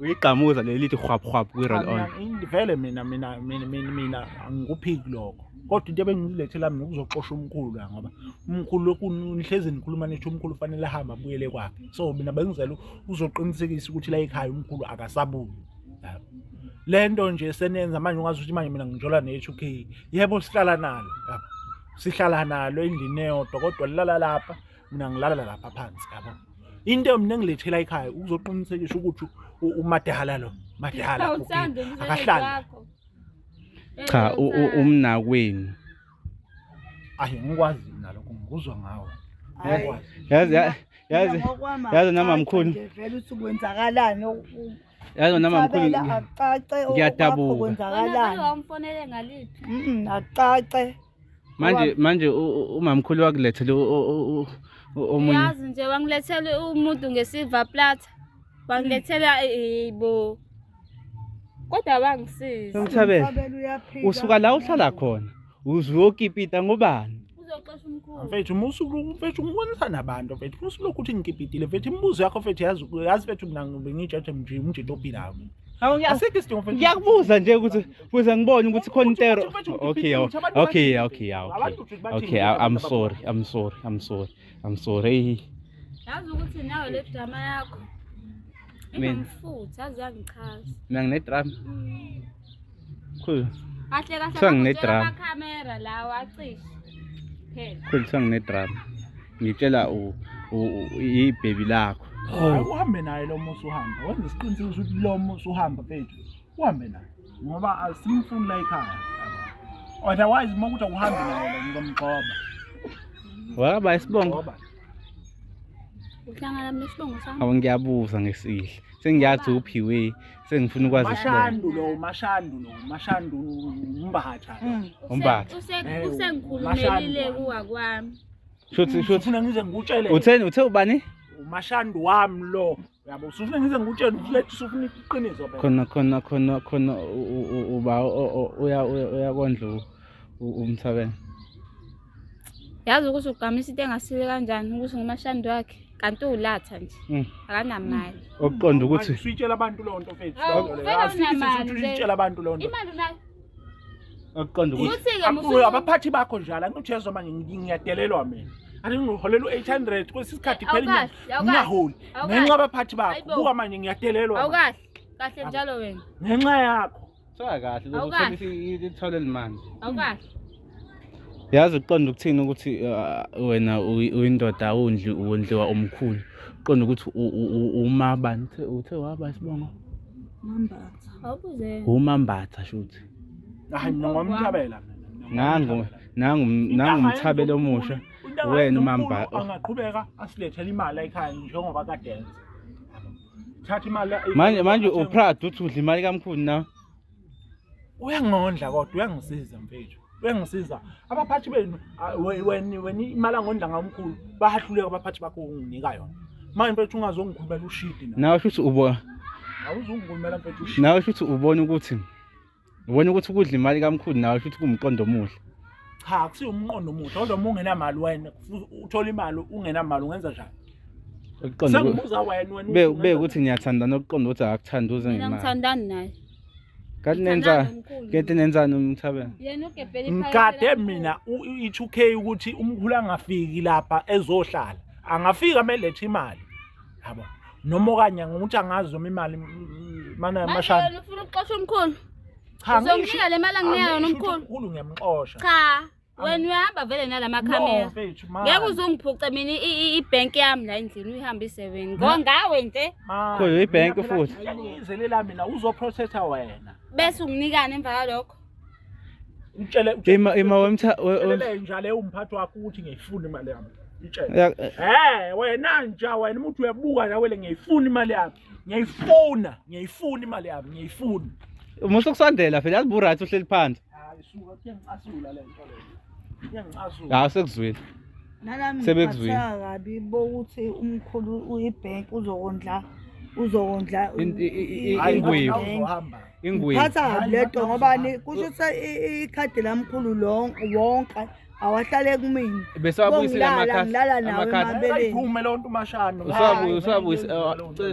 Uyigqamuza leli lithi hwap hwap we roll on. Vele mina mina mina mina mina angikuphiki lokho. Kodwa into ebengilethela mina ukuzoxosha umkhulu la ngoba umkhulu lokhu nihlezi nikhuluma nithi umkhulu ufanele ahambe abuyele kwakhe. So mina bengizela uzoqinisekisa ukuthi la ekhaya umkhulu akasabuyi. Yabo. Le nto nje seniyenza manje ungazi ukuthi manje mina ngijola ne-2K. Yebo sihlala nalo. Yabo. Sihlala nalo endlini eyodwa kodwa lilala lapha mina ngilala lapha phansi yabo. Into mina engilethela ekhaya ukuzoqinisekisa ukuthi uMadehala lo, Madehala Awuthandi umsebenzi akahlali. wakho. Cha umnakwenu. Ayi ngikwazi mina lokho ngikuzwa ngawe. Hhayi. Ngikwazi. Yazi yazi Ngokwami yazi noma akucace mkhulu. nje vele ukuthi kwenzakalani Yazi noma mkhulu Mthabela akucace ngiyadabuka. okwakho Wena kwenzakalani wamfonele ngaliphi? Akucace manje manje umamkhulu wakulethela omunye Yazi nje wangilethela umuntu ngesilver platter. Wangilethela yebo. Kodwa wangisiza. Mthabela Mthabela uyaphika. usuka la uhlala khona uzuyokipita ngobani? Uzoxosha umkhulu. Mfethu musu mfethu ngibonisa nabantu mfethu musu lokhu uthi ngikipitile mfethu imibuzo yakho mfethu yazi yazi mfethu mina ngijaje nje umjito ophilayo mina. Hawu Asikho isidingo mfethu. ngiyakubuza nje ukuthi kuze ngibone ukuthi khona intero. Mfethu, mfethu, Okay, mfethu, abantu okay, bathini? okay, okay. Abantu bathini? Okay, I'm sorry, I'm sorry, I'm sorry. I'm sorry. Hey. Yazi ukuthi nawe le drama yakho Mina. inomfutho yazi yangichaza. Mina ngine drama. Khulu, Kahle kahle Kuthiwa ngine-drama. amakhamera lawa acishe. Phela. khulu kuthiwa ngine drama. Ngitshela ibhebi lakho. Hayi, uhambe naye lo musu uhamba wenze isiqiniseko ukuthi lo musu uhamba mfethu uhambe naye ngoba asimfuni la ekhaya otherwise uma kuthi awuhambi naye la ngizomgxoba Wakaba isibongo. Gxoba. Uhlangana nesibongo sami. Hawu ngiyabuza ngesihle. Sengiyazi uphiwe, sengifuna ukwazi isibongo. Mashandu lo Mashandu lo Mashandu umbatha lo. Umbatha. Usengikhulumelile Mashandu. kuwa kwami. Shuthi shuthi Ufuna ngize ngikutshele utheni uthe ubani? uMashandu wami lo uyabo usufuna ngize ngikutshele ufulethe usufuna iqiniso phela Khona khona khona khona uba uya uyakondla umthabela. Yazi ukuthi ugamisa into engasile kanjani ukuthi ngumashandi wakhe kanti uwulatha nje. Akanamali. Okuqonda ukuthi usuyitshela abantu leyo nto mfethu Hawu, leyo nto leyo. vele Asikho unamali isizathu nje. usuyitshela abantu leyo nto Imali unayo. okuqonda ukuthi Futhi-ke Abaphathi bakho njalo angijezwa manje ngiyadelelwa mina ake ngiholela u-800 kwesinye isikhathi phela Awukahle, awukahle. ngingaholi Awukahle. ngenxa abaphathi bakho Hayibo. buka manje ngiyadelelwa manje. Awukahle. Kahle njalo wena. ngenxa yakho. Uphatheka kahle Awukahle. uzothola ithole elimanje. Awukahle. Yazi uqonda ukuthini ukuthi wena uyindoda awundli wondliwa umkhulu. Uqonda ukuthi umabani uthe waba isibongo? Mambatha. Awubuze. Umambatha shuthi. Hayi mina ngomthabela mina. Nangu nangu nangu umthabelo omusha. Wena umamba angaqhubeka asilethele imali ekhaya njengoba kade enza. Thatha imali manje manje uproud uthi udla imali kamkhulu na? Uyangondla kodwa uyangisiza mfethu. Uyangisiza. Abaphathi benu wena wena imali angondla ngamkhulu bayahluleka abaphathi bakho unginika yona. Manje mfethu ungazongikhulumela ushidi na. Nawe shuthi ubo Awuzungikhulumela mfethu ushidi. Nawe shuthi ubona ukuthi ubona ukuthi ukudla imali kamkhulu nawe shuthi kuwumqondo omuhle. Cha akusiwo umqondo omuhle kodwa uma ungenamali wena uthola imali ungenamali ungenza njani? Ukuqonda Sengibuza wena wena be be ukuthi niyathandana ukuqonda ukuthi akakuthandi uze Mina ngemali. ngithandani naye. Kanti nenza Ngithandana nomkhulu. kanti nenzani umthabela? Yena ugebhele Ngikade mina i-2K ukuthi umkhulu angafiki lapha ezohlala. Angafika melethe imali. Yabo. Noma okanye ngokuthi angazi noma imali mana Manje mashana. wena ufuna ukuxosha umkhulu? Cha Uzonginika le mali anginika yona angisho ukuthi umkhulu? Umkhulu ngiyamxosha. Cha, wena uyahamba vele nalama No khamera. mfethu Ngeke uzungiphuce mina ibhenki yami la endlini uyihambise wena. Ngo ngawe nje Khulu, ibhenki futhi. Ngizelela mina uzoprotecta wena. bese unginikani emva kwalokho. Utshele Ima ima wemtha utshele nja le umphathi wakho ukuthi ngiyifuna imali yami. Itshele. Eh wena nja wena umuntu uyabuka nje wele ngiyifuna imali yami. Ngiyifuna, ngiyifuna imali yami, ngiyifuna. Musa kusondela phela yazi bu-right uhleli phansi. Hayi suka kuyangicasula le nto le. Kuyangicasula. Hawu sekuzwile. Nalami Sebekuzwile. ngiphatheka kabi bokuthi umkhulu uyibhenki uzokondla uzokondla Hayi, Ingwevu. uzohamba. Ingwevu. Phatha kabi lento ngoba kusho ukuthi ikhadi lamkhulu wonke awahlale kumina. Bese wabuyisile Bongilala, amakhadi. ngilala nawe Amakhadi. emabeleni. Ayiphume leyo nto umashana. Usabuyisa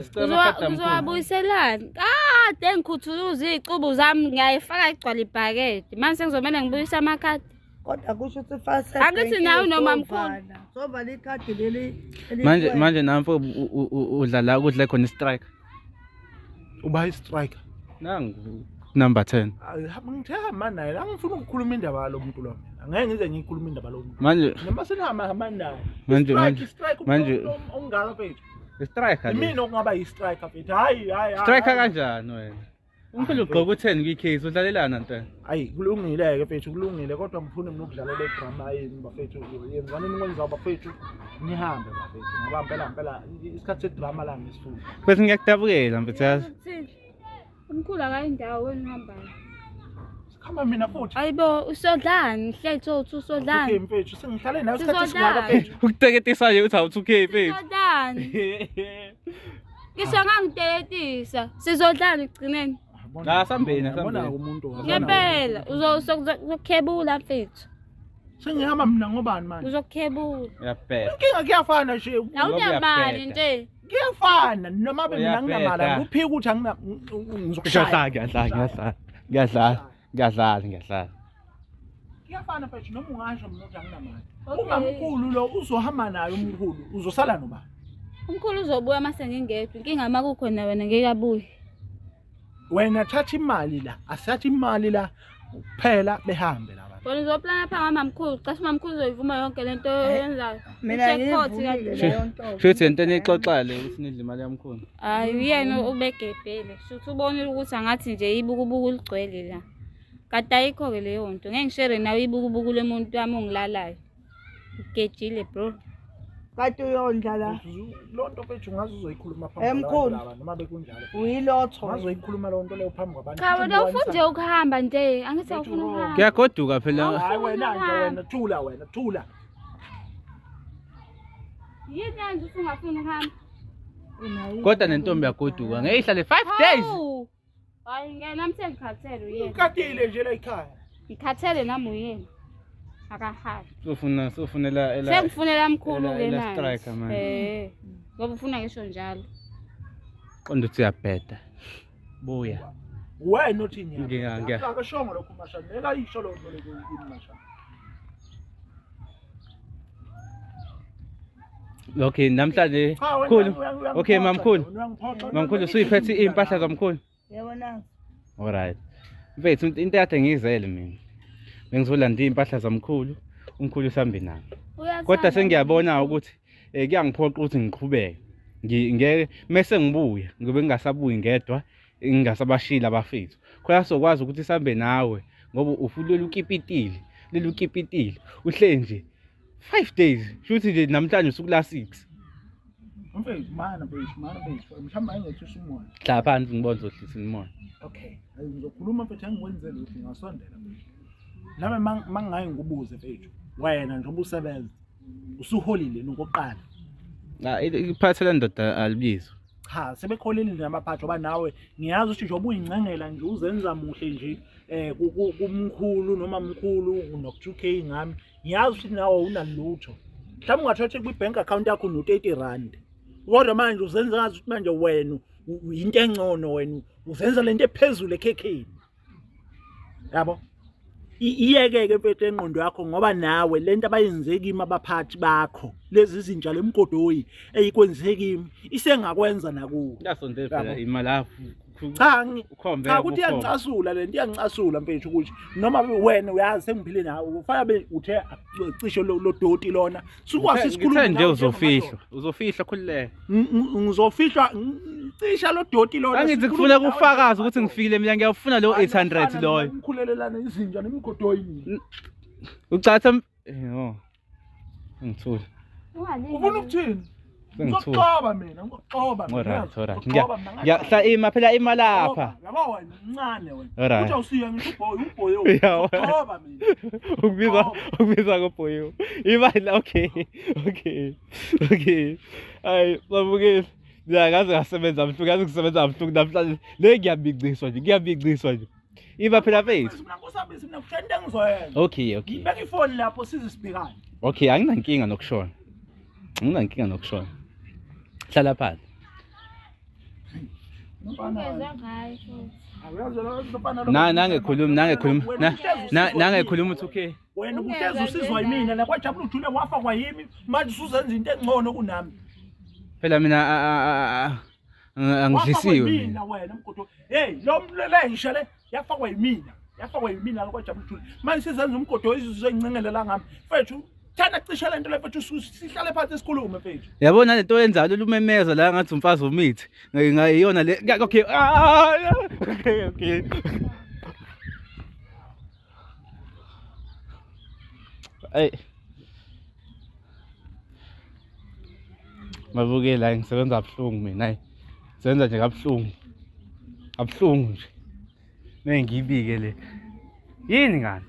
sicela amakhadi amkhulu. Uzowabuyiselani? Kade ngikhuthuluza iy'cubu zami ngiyayifaka igcwala ibhakede. Manje sengizomele ngibuyise amakhadi. Kodwa kusho ukuthi fase Angithi nawe nomamkhulu. Sovala ikhadi leli Manje manje namfo udla la kudla khona i-strike. Uba i-striker. Nangu number 10. Ngithe hamba naye la ngifuna ukukhuluma indaba yalo muntu lo. Angeke ngize ngiyikhuluma indaba lo muntu. Manje Noma sinihamba hamba naye. Manje- Strike, manje- strike manje- umuntu ongaka mfethu. i-striker. le. Imina okungaba yi-striker mfethu. Hayi hayi. hayi, Striker hayi. kanjani wena? Umkhulu ugqoka u-10 kwi-case udlalelana ntwana. Ayi kulungile ke mfethu kulungile kodwa ngifuna mina ukudlala le drama yenu bafethu. Yenzani nikwenzayo bafethu. Nihambe bafethu ngoba impela impela isikhathi sedrama la ngisifuna. Bese ngiyakudabukela mfethu yazi. Ukuthini? Umkhulu akayindawo wena uhambayo. Sikhamba mina futhi. Hayibo usodlani ngihleli uthi usodlani. Okay mfethu sengihlale nawe isikhathi Sizodlala. esingaka mfethu. Ukuteketisa nje uthi awu 2K mfethu. Usodlani. Ngisho ngangiteketisa. Sizodlani ekugcineni. La, asambeni, asambeni. Yabona umuntu. Ngempela uzokukhebula mfethu. Sengihamba mina ngobani manje? Uzokukhebula. Uyabheda. Inkinga kuyafana nje. Awunamali nje. Kuyafana noma be mina nginamali Uyabheda. angikuphiki ukuthi angina ngizokushaya. Ngiyadlala ngiyadlala ngiyadlala ngiyadlala ngiyadlala. Kuyafana mfethu noma ungasho mina ukuthi anginamali. Okay. Ungamkhulu lo uzohamba naye umkhulu uzosala noba. Umkhulu uzobuya mase ngingedwa. Inkinga makukhona wena ngeke abuye. Wena thatha imali la, asithathe imali la kuphela behambe laba. Wena uzoplana phambi kwamamkhulu. Cha mamkhulu uzoyivuma yonke lento oyenzayo. Mina I-jackpot ngiyivumile kanti. leyo nto. Shuthi into enixoxa le ukuthi nidle imali yamkhulu. Hayi uyena ubegebhele. Shuthi ubonile ukuthi angathi nje ibukubuku ligcwele la. Kanti ayikho-ke leyo nto. Ngeke ngishere nawe ibukubuku lomuntu wami ongilalayo. Ugejile bro. Kanti uyondla la. Loo nto mfethu ungaze uzoyikhuluma phambi Emkhulu. kwabantu laba noma bekunjalo. Uyilotho. Ungazoyikhuluma loo nto leyo phambi kwabantu. Cha wena ufunde ukuhamba nje. Angithi awufuni ukuhamba. Kuyagoduka phela. Hayi wena nje wena thula wena thula. Yini yanje uthi ungafuni ukuhamba? Kodwa nentombi yagoduka ngeke ihlale 5 days. Hawu. Hayi ngeke nami sengikhathele uyena. Ukatile nje la ekhaya. Ngikhathele nami uyena. Akahambi. Sofuna sofunela ela Sengifunela mkhulu ke ela manje. striker manje. Eh. Ngoba ufuna ngisho njalo. Qonda ukuthi uyabheda. Buya. Wena othi Akashongo lokho mashana. Ngeke ayisho loo nto leyo kimi mashana. Okay, namhlanje Cha wena mkhulu. uyangiphoxa Okay, mamkhulu. nje, uyangiphoxa. Mamkhulu usuyiphethe iy'mpahla zamkhulu. Yebo nazi. Alright. Mfethu into yakhe ngiyizele mina. Bengizolanda impahla zamkhulu, umkhulu usambe nami. Kodwa sengiyabona ukuthi kuyangiphoqa ukuthi ngiqhubeke. Ngeke mase ngibuya, ngoba ngingasabuyi ngedwa, ngingasabashila abafethu. Khona sokwazi ukuthi sambe nawe ngoba ufuna ukipitile, lelu kipitile. Uhle nje 5 days, shuthi nje namhlanje usuku la 6. Mfethu mana mfethu, mana mfethu, mhlawumbe ayingehlisa umoya. Hlala phansi ngibone uzohlisa umoya. Okay, ngizokhuluma mfethu angikwenze lutho ngasondela mfethu. Nami mangingaye ngikubuze mfethu, wena njengoba usebenza usuholile nokokuqala. La iphathe le ndoda alibizwa. Cha, sebekholile nje abaphathi ngoba nawe ngiyazi ukuthi njengoba uyincengela nje uzenza muhle nje kumkhulu noma mkhulu nok 2K ngami. Ngiyazi ukuthi nawe unalutho. Mhlawumbe ungathatha kwi-bank account yakho no 30 rand. Kodwa manje uzenza ngazi ukuthi manje wena into engcono wena uzenza lento ephezulu ekhekheni. Yabo? Iyeke-ke mfethu engqondo yakho ngoba nawe lento abayenze kimi abaphathi bakho lezi zinja lemgodoyi eyikwenze kimi isengakwenza nakuwe. Yasondela phela imali apho. Cha cha ukuthi iyangicasula lento iyangicasula mfethu ukuthi noma wena uyazi sengiphile nawe ufana be uthe cishe lo doti lona sikwazi sikhuluma nje uzofihlwa uzofihlwa khululeka ngizofihlwa cisha lo doti lona angithi kufuna kufakaza ukuthi ngifikile mina ngiyafuna lo 800 loyo ngikhulelelana izinja nemigodoyi ucatha oh ngithule ufuna ukuthini Ngikuxoba mina, ngikuxoba mina. Alright, alright. Ngiyahla ima phela ima lapha. Yabo wena mncane wena. Uthi awusiya ngisho uboy, uboy. Uxoba mina. Ukubiza ukubiza ngoboy. Ima la okay. Okay. Okay. Ay, babukeli. Mina ngaze ngasebenza mhlu, ngaze ngisebenza mhlu namhlanje. Le ngiyabigciswa nje, ngiyabigciswa nje. Iba phela mfethu. Mina ngosabisa mina kushaya into engizoyenza. Okay, okay. Ngibeka ifoni lapho size sibhekane. Okay, anginankinga nokushona. Anginankinga nokushona. Hlala phansi. Na nangekhuluma nangekhuluma nangekhuluma uthi okay. Wena ubuhlezi usizwa yimina nakwajabula ujule wafa kwayimi manje usuzenza into engcono kunami. Phela mina angidlisiwe mina wena mgodo. Hey lo le ngisho le yafakwa yimina. Yafakwa yimina kwajabula ujule. Manje sizenza umgodo izizoyincengelela ngami. Mfethu thanda cishe lento le mfethu sihlale phansi sikhulume mfethu. Yabona lento yenzayo lumemeza la ngathi umfazi umithi. Ngiyona le okay. Okay okay. Ay. Mabukela ngisebenza kabuhlungu mina hayi. Ngisebenza nje kabuhlungu. Kabuhlungu nje. Nengibike le. Yini ngani?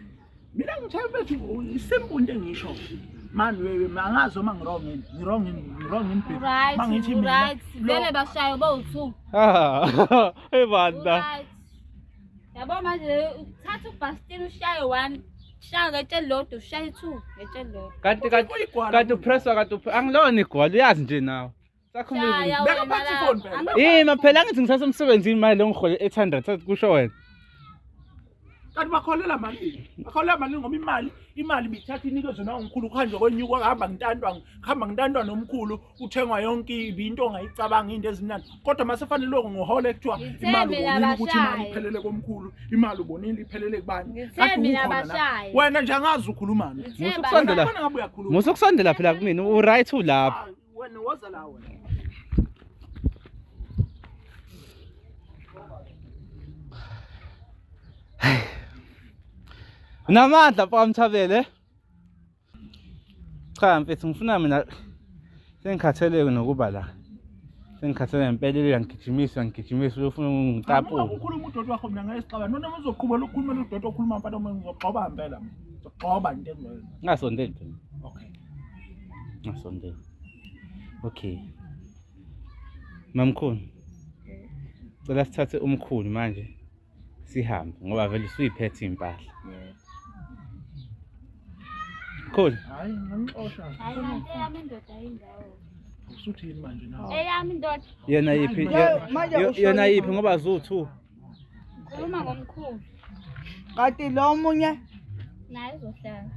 Mina ngithe mfethu isimple into engisho. Mani wewe angazi uma ngirong yini, ngirong yini, ngirong yini baby. Mangithi mina. Right, vele bashayo bowu2. Ah, hey banda. Yabo manje uthatha ubhastini ushaye 1, shaya ngetshe lodwa, ushaye 2 ngetshe lodwa. Kanti kanti kanti upresswa kanti angilona igwala uyazi nje nawe. Sakhuluma. Beka phansi ifoni phela. Ima phela ngithi ngisase emsebenzini manje lo ngihole 800 kusho wena. Kanti bakholela malini? Bakholela malini ngoba imali ibithatha inikezwe nangomkhulu kuhanjwe kwenyuka kuhamba ngintantwa kuhamba ngintantwa nomkhulu uthengwa yonke into ongayicabanga into ezimnandi kodwa mase fanele lokho ngohole kuthiwa imali ubonile ukuthi imali iphelele komkhulu imali ubonile iphelele kubani kade ukhona wena nje angazi ukhulumani musukusondela musukusondela phela kumina u right ulapha wena woza la wena Unamandla mfo Mthabele. Cha mfethu ngifuna mina sengikhatheleke nokuba la. Sengikhathele ngempela uyangigijimisa ngigijimisa ufuna ungitapula. Ukhuluma udoti wakho mina ngeke sixabane. Noma uzoqhubeka ukukhuluma udoti okhuluma mfana uma ngizogxoba impela. Ngizogxoba into engizoyenza. Ngasondeli phela. Okay. Ngasondeli. Okay. Mamkhulu. Cela sithathe umkhulu manje. Sihambe ngoba vele usuyiphethe impahla. Cool. Hayi ngangixosha. Hayi eyami indoda ayindawo. Usuthini manje nawe? Eyami indoda. Yena yiphi? Yena yiphi ngoba zu2. Khuluma ngomkhulu. Kanti lo munye naye uzohlala.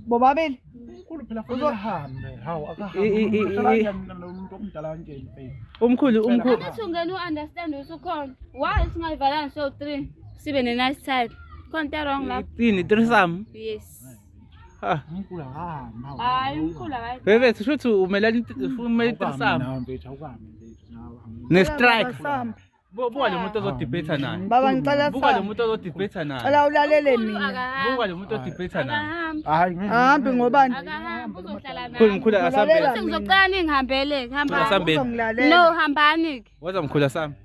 Bobabili? Umkhulu phela fanele ahambe. Hawu akahambe. Lo muntu omdala kanje mfethu. Umkhulu umkhulu. Angithi ungena u-understand ukuthi ukhona. Why singayivalanga so 3? Sibe ne-nice time. Khona into wrong lapho. Ini threesome. Yes. Ha. Umkhulu akahamba. Hayi umkhulu akayi. Bebe sisho ukuthi umelana umele threesome. Nawe mfethu awukami mfethu nawe. Ne strike. Sami. Buka lo muntu ozodebate naye. Baba ngicela Buka lo sami. muntu ozodebate naye. Cela ulalele Umkhulu mina. akahambi. Buka lo muntu odebate naye. Akahambi. Hayi ngeke. Ahambi ngobani? Akahambi uzohlala Mkhulu nami. mkhulu asambe. Lalela. Futhi ngizocela ningihambele. Hambani. Asambe. Uzongilalela. No, hambani ke. Woza mkhulu asambe.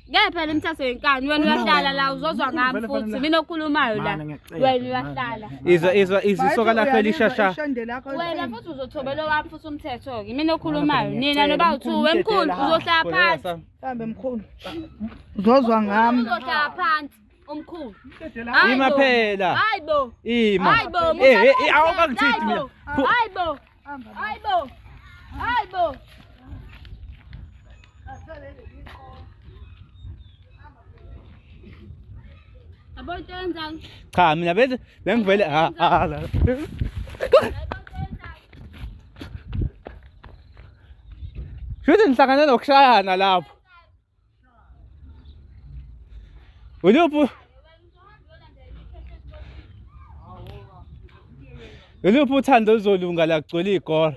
Ngeke phela imithatho yenkani. Wena uyahlala la uzozwa ngami futhi. Mina okhulumayo la. Mana, ngiyacela. Wena uyahlala. Izwa izwa izwa isoka lakho elishasha. Ishende lakho Wena futhi uzothobela owami futhi umthetho-ke. Mina okhulumayo. Nina noba u-two. Wemkhulu uzohlala phansi. Hambe mkhulu. Uzozwa ngami. Uzohlala phansi umkhulu. Ima phela. Hayi bo. Ima. Hayi bo. Eh eh awukangithinti mina. Hayi bo. Hayi bo. Hayi bo. Yabo into yenzayo. Cha mina bese bengivele ha ha la. Shuthi nihlangane nokushayana lapho. Uluphi? Uluphi uthando oluzolunga la kugcwele igora?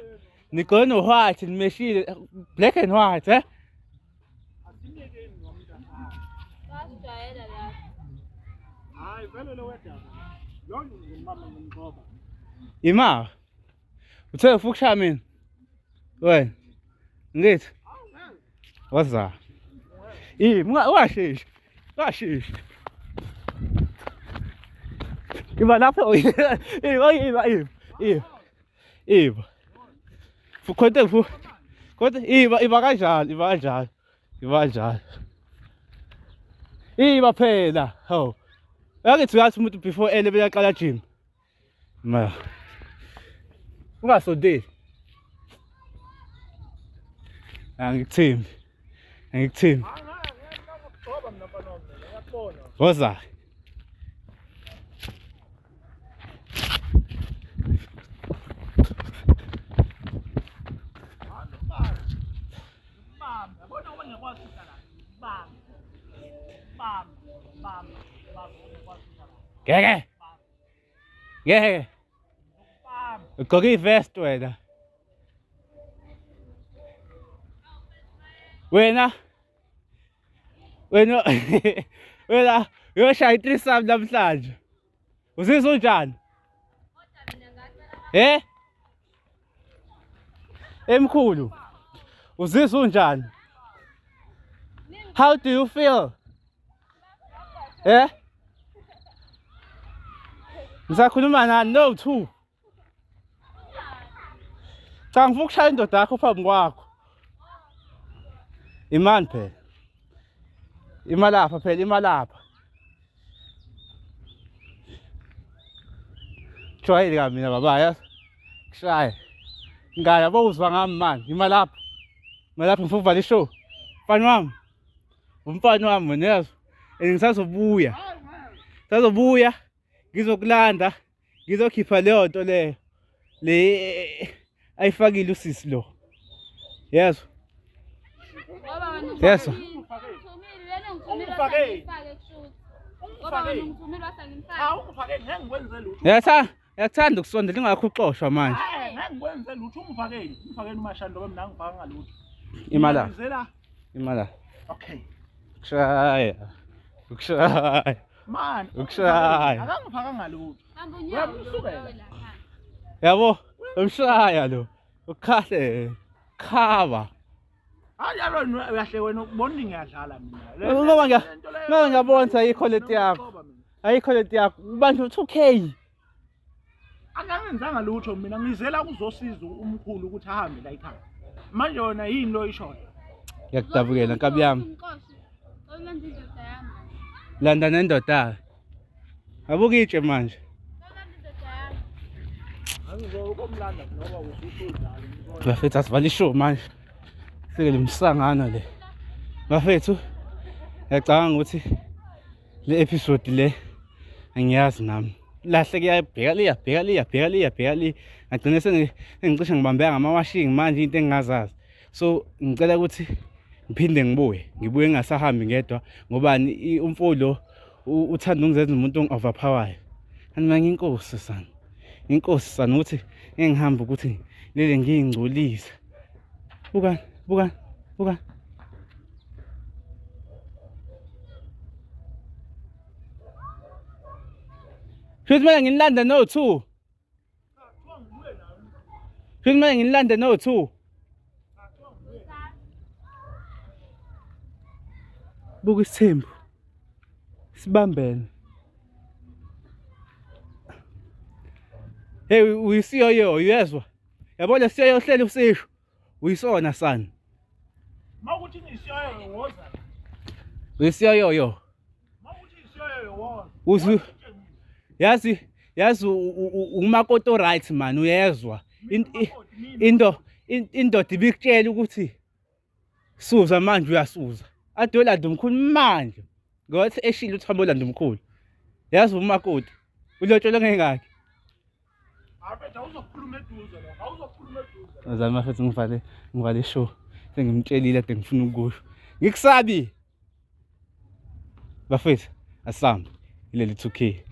Nigqoke no-white nimeshile black and white eh? Basijwayela la. Hayi vele lo wedaba. Lo ngimama ngimxoba. Ima. Uthe ufuna ukushaya mina? Wena. Ngithi. Waza. Ima ungasheshi. Ungasheshi. Ima lapho. Ima ima ima. Ima. Ima. Fukhonte fu. Kodwa ima ima kanjalo, ima kanjalo. Ima kanjalo. Ima phela. Hawu. Yakithi uyathi umuntu before ele beyaqala gym. Ma. Ungasondeli. Angikuthembi. Angikuthembi. Ngoba mina mfana wami ngiyakubona. Woza. Bamba, yabona ngoba ngiyakwazi ukuhlala. Bamba. Bamba, bamba, bamba ngiyakwazi ukuhlala. Ngeke. Ngeke. Bamba. Ugqoke ivest wena. Wena. Wena wena uyoshaya i-threesome namhlanje. Uzizwa unjani? Eh? Emkhulu. Uzizwa unjani? How do you feel? Eh? Ngisakhuluma nani no two. Cha ngifuna ukushaya indoda yakho phambi kwakho. Imani phela. Ima lapha phela ima lapha. Jwayele ka mina baba yazi. Kushaya. Ngaya bowuzwa ngami manje ima lapha. Ima lapha ngifuna ukuvala ishow. Mfana wami. Umfana wami wena yazi. And ngisazobuya. Ngisazobuya ngizokulanda ngizokhipha leyo nto leyo. Le ayifakile usisi lo. Yezwa. Ngoba wena Yes. ungithumile, wena ungithumile Ungifake. wathi angifake kushuthi. Ngoba wena ungithumile wathi angimfake. Awungifake ngeke ngikwenze lutho. Ngiyatha ngiyathanda ukusondela ingakho uxoshwa manje. Hayi ngeke ngikwenze lutho ungifakeni. Ungifakeni umashando ngoba mina angifakanga lutho. Ima la. Ngizela. Ima la. Okay. Kushaya. Kushaya. Man, Ukushaya. Akangifakanga lutho. Hamba unyawo Uyamsukela. lo la. Yabo, umshaya lo. Ukhahle. Khaba. Hayi yalo uyahle wena ubona ngiyadlala mina. Ngoba ngiya ngoba ngiyabona ukuthi ayikho lento yakho. Ayikho lento yakho. Abantu 2K. Akangenzanga lutho mina ngizela kuzosiza umkhulu ukuthi ahambe la ekhaya. Manje wena yini lo ishoyo? Ngiyakudabukela nkabi yami. Umqoshi. Olanda indoda yami. Landa nendoda. Abuka itshe manje. Olanda indoda yami. Angizokomlanda ngoba usuthudlala. Bafethu asivale ishow manje. Sike lemsangano le. Bafethu ngiyacabanga ukuthi le episode le angiyazi nami. Lahle kuyabheka le yabheka le yabheka le yabheka le. Ngagcina sengicishe ngibambeka ngamawashing manje into engingazazi. So ngicela ukuthi ngiphinde ngibuye, ngibuye ngingasahambi ngedwa ngobani umfo lo Uthanda ungizenza umuntu ongi-overpower-yo. Kanti mina ngiyinkosi sana. Inkosi sana ukuthi ngeke ngihambe ukuthi lele ngiyingcolisa. Bukani, bukani, bukani. Shuthi kumele nginilande no-two. Shuthi kumele nginilande no-two. Buka isithembu. Sibambene. Hey uyisiyoyo uyezwa? Yabo le siyoyo uhleli usisho. Uyisona sana. Mawukuthi ngisiyoyo woza. Uyisiyoyo. Mawukuthi ngisiyoyo woza. Uzu yazi yazi umakoti right man uyezwa. Into indoda ibikutshela ukuthi suza manje uyasuza. Ade uyolanda umkhulu manje. Ngothi eshilo uthi hamba olanda umkhulu. Yazi umakoti ulotshelwe ngengakhi. Mfethu awuzokhuluma eduze lokho, awuzokhuluma eduze. Azama futhi ngivale ngivale show. Sengimtshelile kade ngifuna ukusho. Ngikusabi. Bafethu asambe ileli 2K.